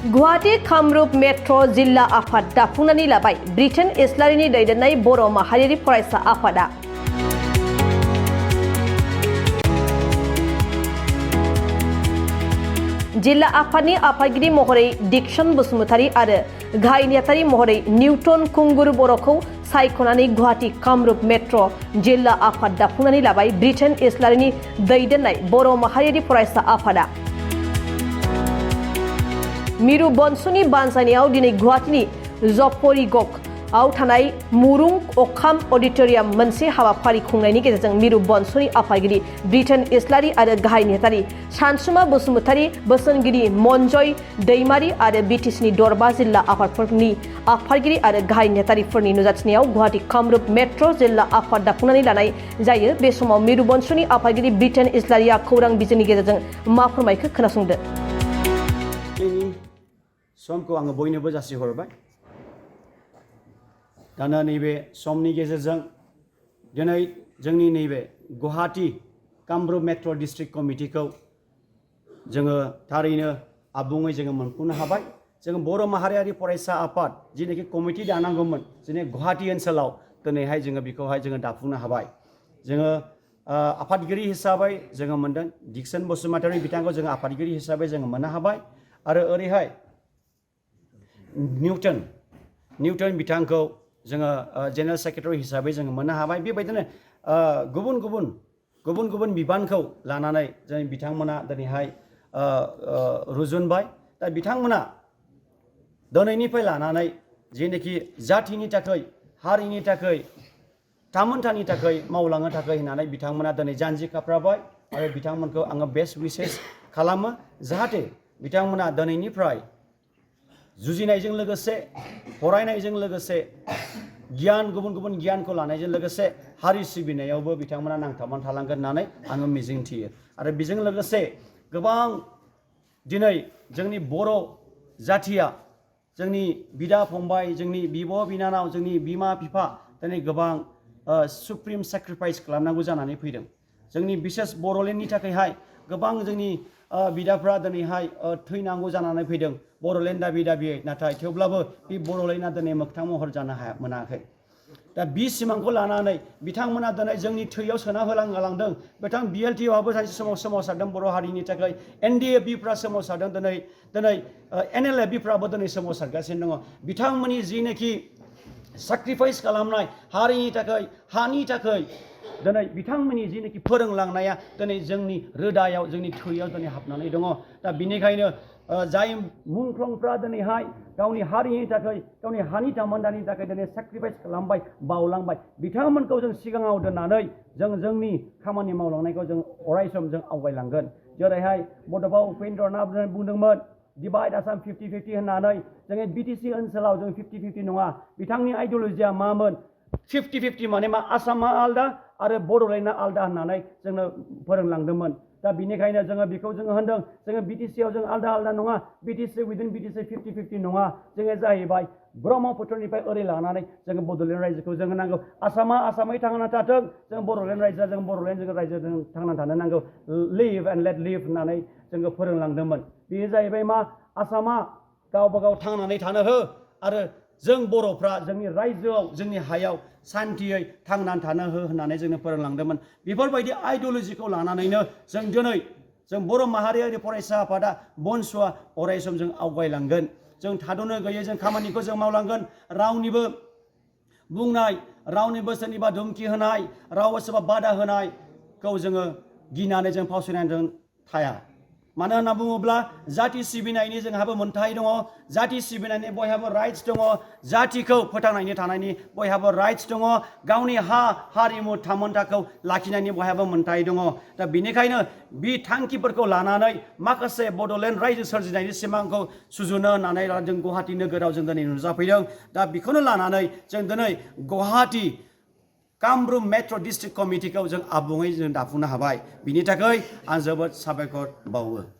Guwahati Kamrup metro जिल्ला आफाद दाफुंनानै लाबाय ब्रिटेन इस्लारिनि दैदेननाय बर' माहारियारि फरायसा आफादा। जिल्ला आफादनि आफादगिरि महरै डिक्सन बसुमतारी आरो गाहाय नेहाथारि महरै निउटन खुंगुर बर'खौ सायख'नानै गुवाहाटी कामरुप मेट्र जिल्ला आफाद दाफुंनानै लाबाय ब्रिटेन इस्लारिनि दैदेननाय बर' माहारियारि फरायसा आफादा। मिरु बनसुनि बानजायनायाव दिनै गुवाहाटीनि जफरिगकआव थानाय मुरुं अखाम अडिटोरियाम मोनसे हाबाफारि खुंनायनि गेजेरजों मिरु बनसुनि आफादगिरि ब्रिटेन इस्लारि आरो गाहाय नेहाथारि सानसुमा बसुमतारी, बोसोनगिरि मनजय दैमारी आरो बिटिसिनि दरबा जिल्ला आफादफोरनि आफादगिरि आरो गाहाय नेहाथारिफोरनि नुजाथिनायाव गुवाहाटी कामरुप मेट्र जिल्ला आफाद दाफुंनानै लानाय जायो। बे समाव मिरु बनसुनि आफादगिरि ब्रिटेन इस्लारिया खौरां बिजोंनि गेजेरजों मा फोरमायखो खोनासंदो। समखौ आङो बयनोबो जासिहरबाय। दाना नैबे समनि गेजेरजों दिनै जोंनि नैबे गुवाहाटी कामरुप मेट्र डिस्ट्रिक्ट कमिटिखौ जोङो थारैनो आबुङै जोङो मोनफुंनो हाबाय। जोङो बर' माहारियारि फरायसा आफाद जिनेखि कमिटि दानांगौमोन जोंनि गुवाहाटी ओनसोलाव दिनैहाय जोङो बेखौहाय जोङो दाफुंनो हाबाय। जोङो आफादगिरि हिसाबै जोङो मोनदों डिक्सन बसुमतारी बिथांखौ जोङो आफादगिरि हिसाबै जोङो मोननो हाबाय आरो ओरैहाय निउटन बिथांखौ जोङो जेनेरेल सेक्रेटारि हिसाबै जोङो मोननो हाबाय। बेबायदिनो गुबुन गुबुन बिबानखौ लानानै जों बिथांमोना दिनैहाय रुजुनबाय। दा बिथांमोना दिनैनिफ्राय लानानै जेनोखि जाथिनि थाखाय हारिनि थाखाय थामोनथानि थाखाय मावलांनो थाखाय होननानै बिथांमोना दिनै जानजि खाफ्राबाय आरो बिथांमोनखौ आङो बेस्ट विशेस खालामो जाहाथे बिथांमोना दिनैनिफ्राय जुजिनायजों लोगोसे फरायनायजों लोगोसे गुबुन गुबुन गियानखौ लानायजों लोगोसे हारि सिबिनायावबो बिथांमोना नांथाबनानै थालांगोन होननानै आङो मिजिंथियो। आरो बेजों लोगोसे गोबां दिनै जोंनि बर' जाथिया जोंनि बिदा फंबाय जोंनि बिब' बिनानाव जोंनि बिमा बिफा दिनै गोबां सुप्रिम सेक्रिफाइस खालामनांगौ जानानै फैदों। जोंनि बिसेस बर'लेण्डनि थाखायहाय गोबां जोंनि बिदाफ्रा दिनैहाय थैनांगौ जानानै फैदों बर'लेण्ड दाबियै। नाथाय थेवब्लाबो बे बर'लेण्डआ दिनै मोगथां महर जानो मोनाखै। दा बि सिमांखौ लानानै बिथांमोना दिनै जोंनि थैयाव सोना होलांदों। बिथां BLTआबो सानसे समाव सोमावसारदों बर' हारिनि थाखाय। NDFBफ्रा सोमावसारदों दिनै NLFBफ्राबो दिनै सोमावसारगासिनो दङ। बिथांमोननि जिनेखि सेक्रिफाइस खालामनाय हारिनि थाखाय हानि थाखाय दिनै बिथांमोननि जिनेखि फोरोंलांनाया दिनै जोंनि रोदायाव जोंनि थैयाव दिनै हाबनानै दङ। दा बिनिखायनो जाय मुंख्लंफ्रा दिनैहाय गावनि हारिनि थाखाय गावनि हानि थामोनथानि थाखाय दिनै सेक्रिफाइस खालामबाय बावलांबाय बिथांमोनखौ जों सिगाङाव दोननानै जों जोंनि खामानि मावलांनायखौ जों अरायसम जों आवगायलांगोन। जेरैहाय बड'फा उपेन्द्र नाथ बुंदोंमोन डिभाइड आसाम 50-50 होननानै। जोंनि BTC ओनसोलाव जों 50-50 नङा। बिथांनि आइडियलजिया मामोन 50-50 माने मा आसामा आलदा आरो बड'लेण्डआ आलदा होननानै जोंनो फोरोंलांदोंमोन। दा बिनिखायनो जोङो बेखौ जोङो होनदों जोङो BTCआव जों आलदा नङा। BTC उइदिन BTC 50-50 नङा। जोङो जाहैबाय ब्रह्मपुत्रनिफ्राय ओरै लानानै जोङो बड'लेण्ड रायजोखौ जोङो नांगौ। आसामै थांना थाथों जों बड'लेण्ड रायजोआ जों बड'लेण्ड रायजोजों थांना थानो नांगौ। लिभ एन्ड लेट लिभ होननानै जोङो फोरोंलांदोंमोन। बेयो जाहैबाय मा आसामा गावबा गाव थांनानै थानो हो आरो जों बर'फ्रा जोंनि रायजोआव जोंनि हायाव सान्थियै थांनानै थानो हो होननानै जोंनो फोरोंलांदोंमोन। बेफोरबायदि आइडियलजिखौ लानानैनो जों दिनै जों बर' माहारियारि फरायसा आफादा बनसुआ अरायसम जों आवगायलांगोन। जों थाद'नो गैयै जों खामानिखौ जों मावलांगोन। रावनिबो बुंनाय रावनिबो सोरनिबा धुमखि होनाय रावबो सोरबा बादा होनायखौ जोङो गिनानै जों फावसायनानै जों थाया। मानो होनना बुङोब्ला जाथि सिबिनायनि जोंहाबो मोन्थाय दङ। जाथि सिबिनायनि बयहाबो राइट्स दङ। जाथिखौ फोथांनायनि थानायनि बयहाबो राइट्स दङ। गावनि हारिमु थामोनथाखौ लाखिनायनि बयहाबो मोन्थाय दङ। दा बेनिखायनो बे थांखिफोरखौ लानानै माखासे बड'लेण्ड रायजो सोरजिनायनि सिमांखौ सुजुनो होननानै जों गुवाहाटी नोगोराव जों दिनै नुजाफैदों। दा बेखौनो लानानै जों दिनै गुवाहाटी कामरुप मेट्र डिस्ट्रिक्ट कमिटिखौ जों आबुङै जों दाफुंनो हाबाय। बिनि थाखाय आं जोबोद साबायखर बावो।